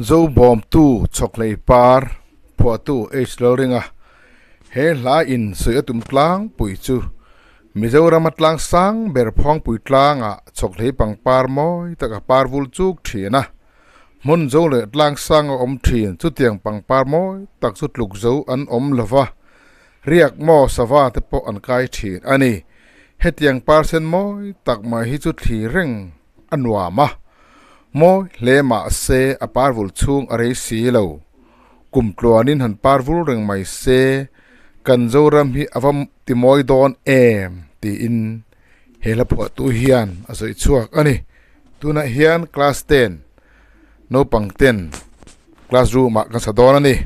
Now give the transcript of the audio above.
Zobawmtu Chhawkhlei Par phuahtu H Lalringa he hla in sawi a tum tlangpui chu Mizorama tlang sang ber Phawngpui tlangah Chhawkhlei pangpar mawi taka par vul chuk thin a, hmun zo leh tlang sang a awm thin chutiang pangpar mawi tak chu tluk zo an awm lova riak maw sava te pawh an kai thin a ni. Hetiang par sen mawi tak mai hi chu thli reng a nuam a, mawi hle mah se a par vul chhung a rei si lo. Kum tluanin han par vul reng mai se kan Zoram hi a va ti mawi dawn em tiin he hla phuahtu hian a sawi chhuak a ni. Tunah hian class ten naupang ten class room ah kan sa dawn a ni.